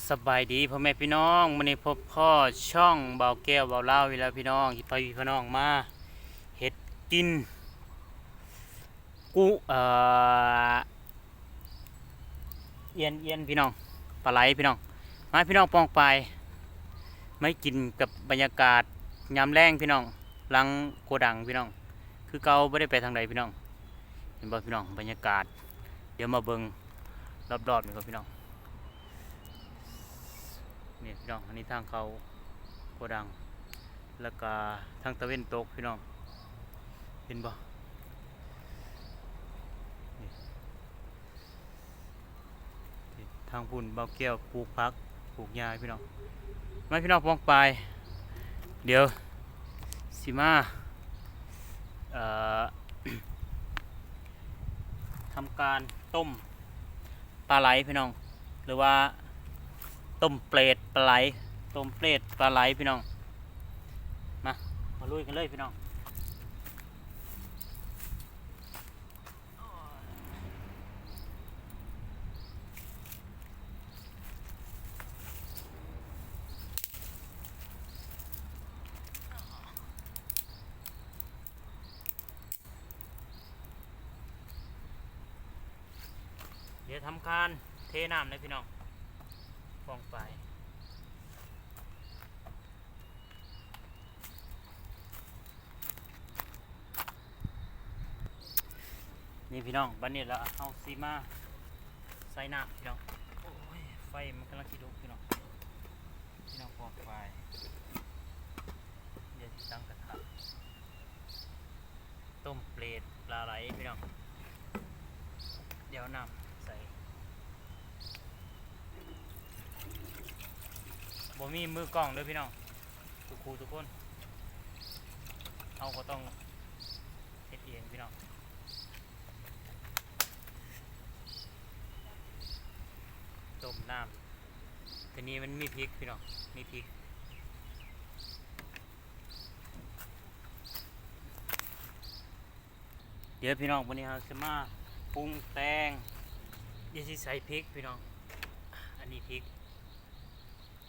ສະບາຍດີພໍ່ແມ່ພີ່ນ້ອງ, ມື້ນີ້ພົບພໍ້ຊ່ອງບ່າວແກ້ວບ່າວລາວອີກແລ້ວພີ່ນ້ອງ, ພາພີ່ນ້ອງມາເຮັດກິນ ກຸ ເອີ ອຽນ ອຽນພີ່ນ້ອງ, ປາໄຫຼພີ່ນ້ອງ. ມາພີ່ນ້ອງປ້ອງປາຍ ມາກິນກັບບັນຍາກາດຍາມແລງພີ່ນ້ອງ, ຫຼັງໂກດັງພີ່ນ້ອງ. ຄືເກົ່າ ບໍ່ໄດ້ໄປທາງໃດພີ່ນ້ອງ. ເຫັນບໍ່ພີ່ນ້ອງ ບັນຍາກາດ? ດຽວມາເບິ່ງລອບໆນີ້ກ່ອນພີ່ນ້ອງ. ນີ້ພີ່ນ້ອງ, ອັນນີ້ທາງເຂົ້າໂກດັງ ແລ້ວກະທາງຕາເວັນຕົກພີ່ນ້ອງ, ເຫັນບໍ່? ນີ້ ນີ້ທາງພຸ້ນບ່າວແກ້ວປູກຜັກ ປູກຫຍ້າພີ່ນ້ອງ. ມາພີ່ນ້ອງປ້ອງປາຍ ດຽວຊິມາ ເອີ ທຳການຕົ້ມປາໄຫຼພີ່ນ້ອງ ຫຼືວ່າຕົ້ມເປດປາໄຫຼ, ຕົ້ມເປດປາໄຫຼພີ່ນ້ອງ. ມາ ມາລຸຍກັນເລີຍພີ່ນ້ອງ. ດຽວທຳການເທນ້ຳເລີຍພີ່ນ້ອງ ປ້ອງປາຍ. ນີ້ພີ່ນ້ອງ, ບັດນີ້ລະເຮົາຊິມາໃສ່ນ້ຳພີ່ນ້ອງ. ໂອ້ຍ ໄຟມັນກຳລັງຊິລຸກພີ່ນ້ອງ, ພີ່ນ້ອງປ້ອງປາຍ. ດຽວຊິຕັ້ງກະທະ ຕົ້ມເປດປາໄຫຼພີ່ນ້ອງ. ດຽວເອົານ້ຳໃສ່, ບໍ່ມີມືກ້ອງເດີພີ່ນ້ອງ. ທຸກຜູ້ທຸກຄົນ ເຮົາກໍຕ້ອງເຮັດເອງພີ່ນ້ອງ. ຕົ້ມນ້ຳ, ທີນີ້ມັນມີພິກພີ່ນ້ອງ, ມີພິກ. ດຽວພີ່ນ້ອງ ມື້ນີ້ເຮົາຊິມາປຸງແຕ່ງ, ດຽວຊິໃສ່ພິກພີ່ນ້ອງ. ອັນນີ້ພິກ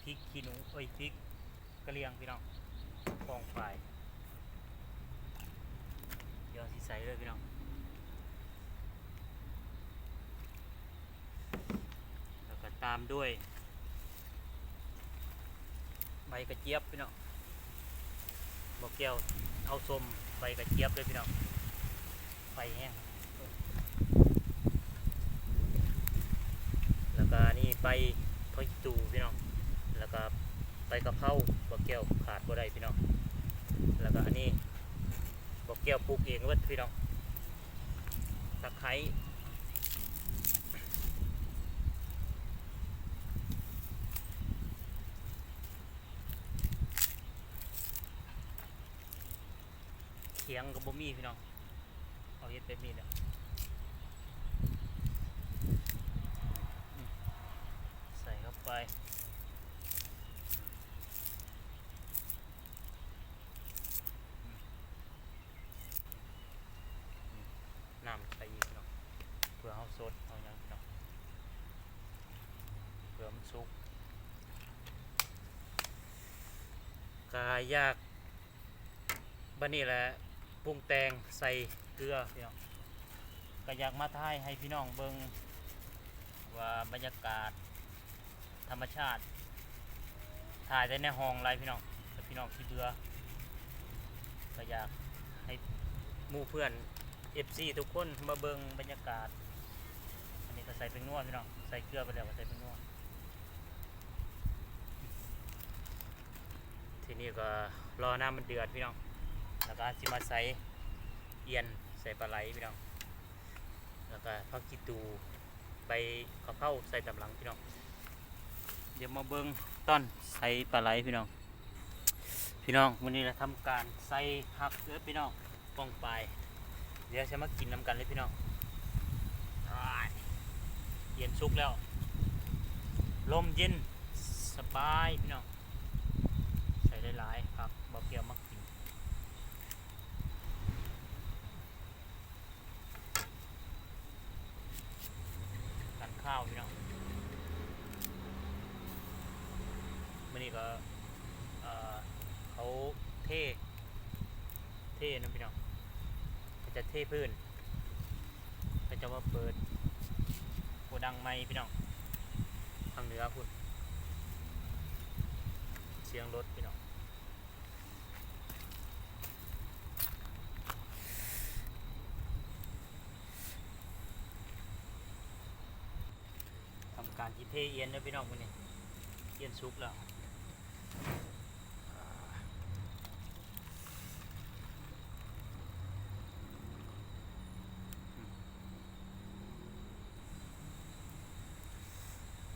ພິກຂີ້ໜູ ໂອ້ຍ ພິກກະຫຼ່ຽງພີ່ນ້ອງ ປ້ອງປາຍ. ດຽວຊິໃສ່ເລີຍພີ່ນ້ອງ, ແລ້ວກໍຕາມດ້ວຍ ໃບກະຈຽບພີ່ນ້ອງ. ບ່າວແກ້ວເອົາສົ້ມໃບກະຈຽບເລີຍພີ່ນ້ອງ, ໄຟແຮງ. ແລ້ວກະນີ້ໃບຜັກອີ່ຕູ່ພີ່ນ້ອງ, ແລ້ວກະໃບກະເພົາ ບ່າວແກ້ວຂາດບໍ່ໄດ້ພີ່ນ້ອງ. ແລ້ວກະອັນນີ້ບ່າວແກ້ວປູກເອງເບິດພີ່ນ້ອງ, ຕະໄຄ ຂຽງກໍບໍ່ມີພີ່ນ້ອງ, ເຮົາເຮັດແບບນີ້ແຫຼະ. ໃສ່ເຂົ້າໄປ, ນ້ຳໃສ່ອີກເນາະ, ເພື່ອເຮົາສົດເຮົາຫຍັງເນາະ, ເພື່ອມັນສຸກ. ກະຢາກ ບັດນີ້ແຫຼະ ປຸງແຕ່ງໃສ່ເກືອພີ່ນ້ອງ. ກະຢາກມາຖ່າຍໃຫ້ພີ່ນ້ອງເບິ່ງວ່າບັນຍາກາດ ທຳມະຊາດ, ຖ່າຍແຕ່ໃນຫ້ອງຫຼາຍພີ່ນ້ອງ, ແຕ່ພີ່ນ້ອງຊິເບື່ອ. ກໍຢາກໃຫ້ໝູ່ເພື່ອນ ເອັຟຊີ ທຸກຄົນມາເບິ່ງບັນຍາກາດ. ອັນນີ້ກໍໃສ່ແປ້ງນົວພີ່ນ້ອງ, ໃສ່ເກືອໄປແລ້ວກໍໃສ່ແປ້ງນົວ. ທີນີ້ກໍລໍນ້ຳມັນເດືອດພີ່ນ້ອງ, ແລ້ວກໍຊິມາໃສ່ອຽນ ໃສ່ປາໄຫຼພີ່ນ້ອງ, ແລ້ວກໍຜັກຂີ້ຕູ່ ໃບກະເພົາໃສ່ຕາມຫຼັງພີ່ນ້ອງ. ດຽວມາເບິ່ງຕອນໃສ່ປາໄຫຼພີ່ນ້ອງ. ພີ່ນ້ອງ ມື້ນີ້ລະທຳການໃສ່ຜັກເດີພີ່ນ້ອງ ປ້ອງປາຍ. ດຽວຊິມາກິນນຳກັນເລີຍພີ່ນ້ອງ. ອ້າຍ ເຢັນສຸກແລ້ວ, ລົມເຢັນສະບາຍພີ່ນ້ອງ. ໃສ່ຫຼາຍໆ ຜັກ ບ່າວແກ້ວມັກ ກັນຄາວພີ່ນ້ອງ. ນີ້ກໍ ເອີ ເຂົາເທ ເທນຳພີ່ນ້ອງ ເຂົາຈະເທພື້ນ ເຂົາຈະມາເປີດໂກດັງໃໝ່ພີ່ນ້ອງ ທາງເໜືອພຸ້ນ ສຽງລົດພີ່ນ້ອງ. ທຳການຊິເທອຽນເດີພີ່ນ້ອງ ມື້ນີ້ອຽນສຸກແລ້ວ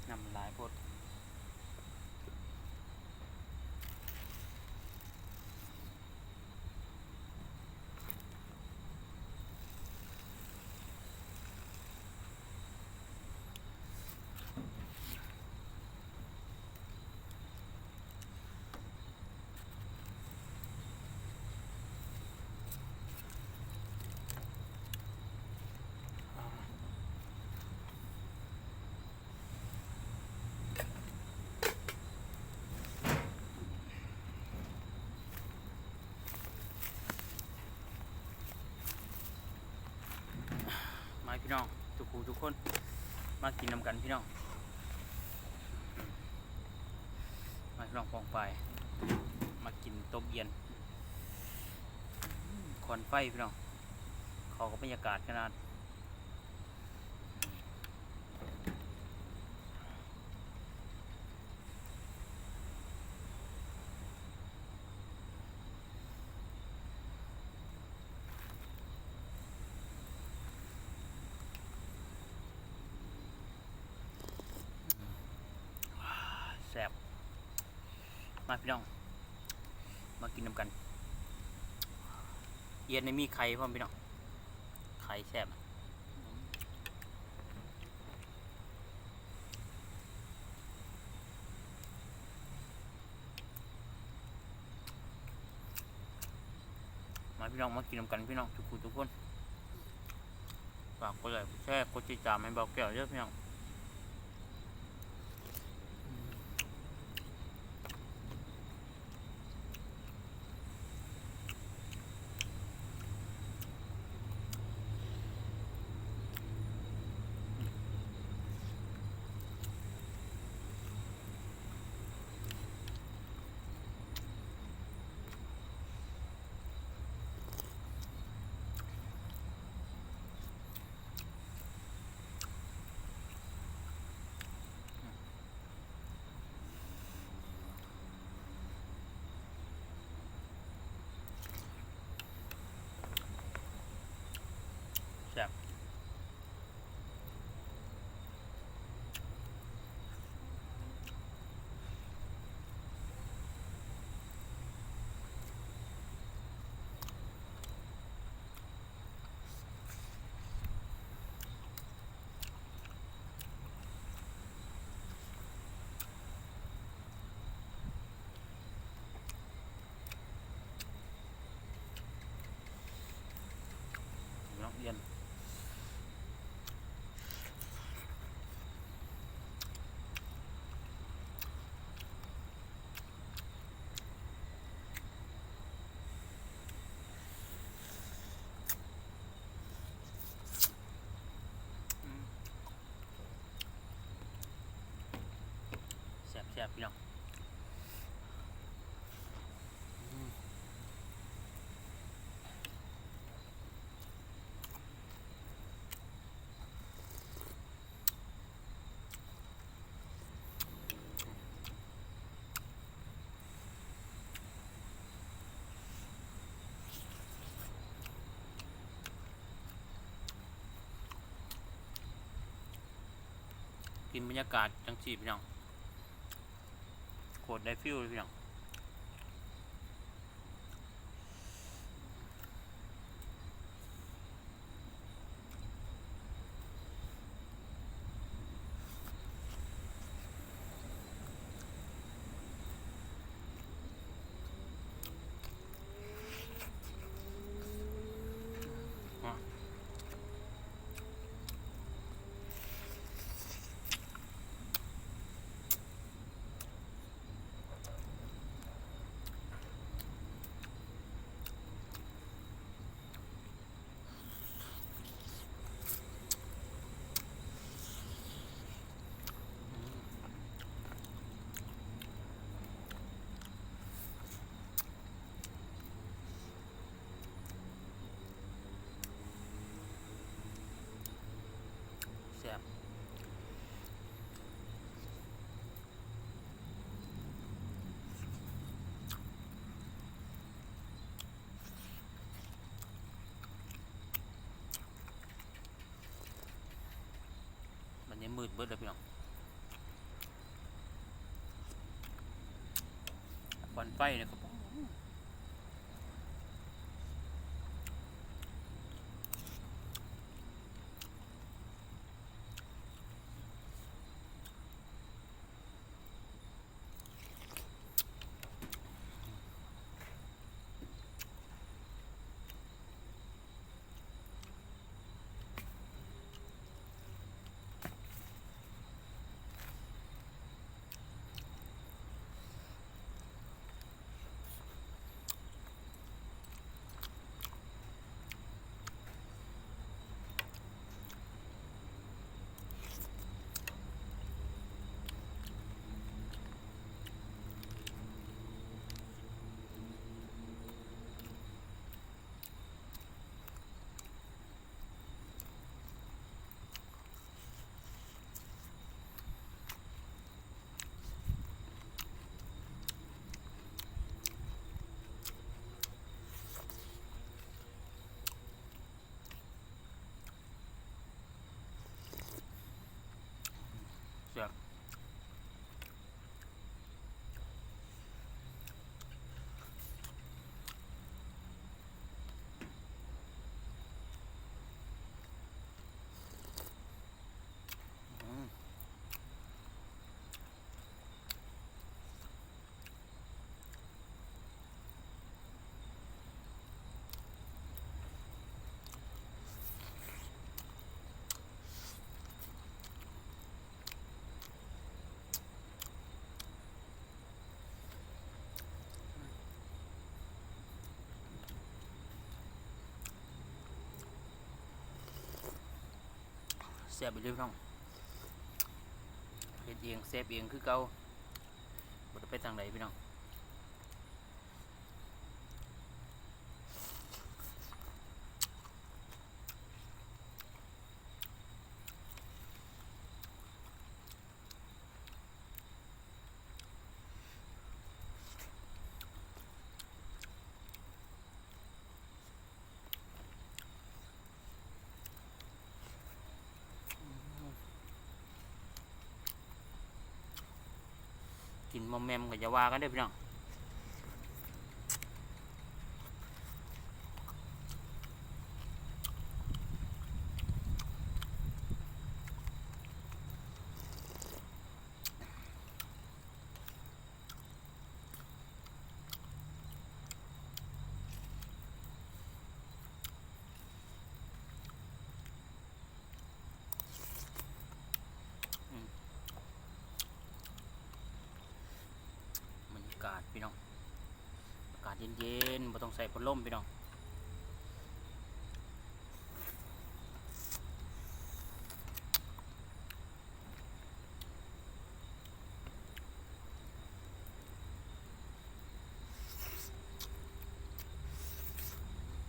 ນ້ຳຫຼາຍໂພດ. ມາພີ່ນ້ອງ ທຸກຜູ້ທຸກຄົນ ມາກິນນຳກັນພີ່ນ້ອງ ມາພີ່ນ້ອງປ້ອງປາຍ ມາກິນຕົ້ມອຽນ ຄວັນໄຟພີ່ນ້ອງ ເຂົ້າກັບບັນຍາກາດຂະໜາດ. ແຊບ ມາພີ່ນ້ອງ ມາກິນນຳກັນ ອຽນນີ້ມີໄຂ່ພ້ອມພີ່ນ້ອງ ໄຂ່ແຊບ. ມາພີ່ນ້ອງ ມາກິນນຳກັນພີ່ນ້ອງ ທຸກຜູ້ທຸກຄົນ ຝາກກົດໄລ້ ກົດແຊ ກົດຕິດຕາມໃຫ້ບ່າວແກ້ວເດີພີ່ນ້ອງ. ແຊບ. ນ້ອງອຽນ ອືມ ແຊບໆ ພີ່ນ້ອງ. ກິນບັນຍາກາດຈັ່ງຊີ້ພີ່ນ້ອງ ໂຄດໄດ້ຟີວເລີຍພີ່ນ້ອງ. ອ່ະ. ນີ້ມືດເບິດແລ້ວພີ່ນ້ອງ ຄວັນໄຟນີ້ກໍ ແຊບ. ແຊບອີ່ຫຼີພີ່ນ້ອງ ເຮັດເອງແຊບເອງຄືເກົ່າ ບໍ່ໄດ້ໄປທາງໃດພີ່ນ້ອງ. ກິນມອມແມມກໍຢ່າວ່າກັນເດີພີ່ນ້ອງ. ອືມ ບັນຍາກາດພີ່ນ້ອງ ອາກາດເຢັນໆ ບໍ່ຕ້ອງໃຊ້ພັດລົມພີ່ນ້ອງ.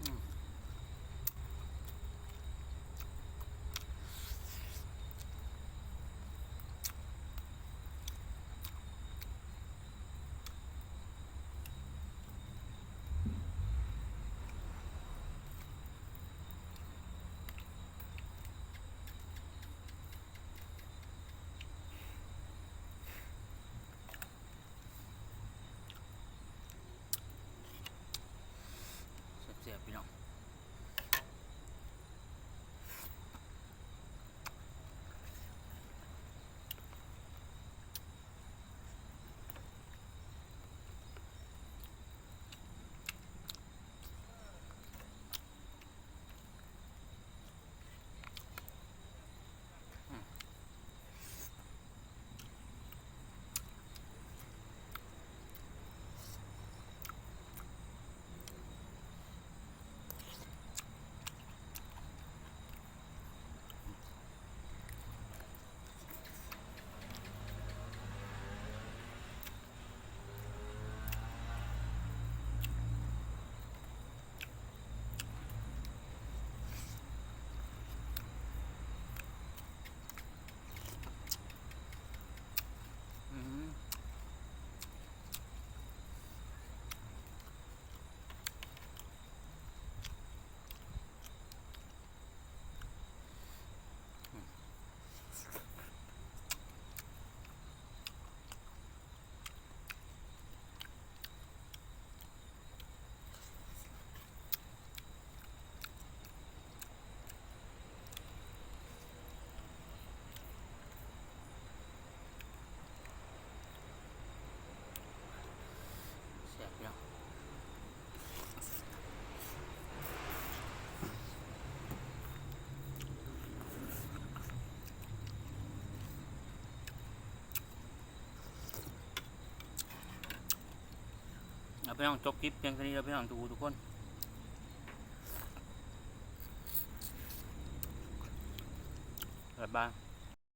ອືມ ພີ່ນ້ອງ ຈົບຄລິບພຽງເທົ່ານີ້ເດີພີ່ນ້ອງ ທຸກຜູ້ທຸກຄົນ ບາຍບາຍ.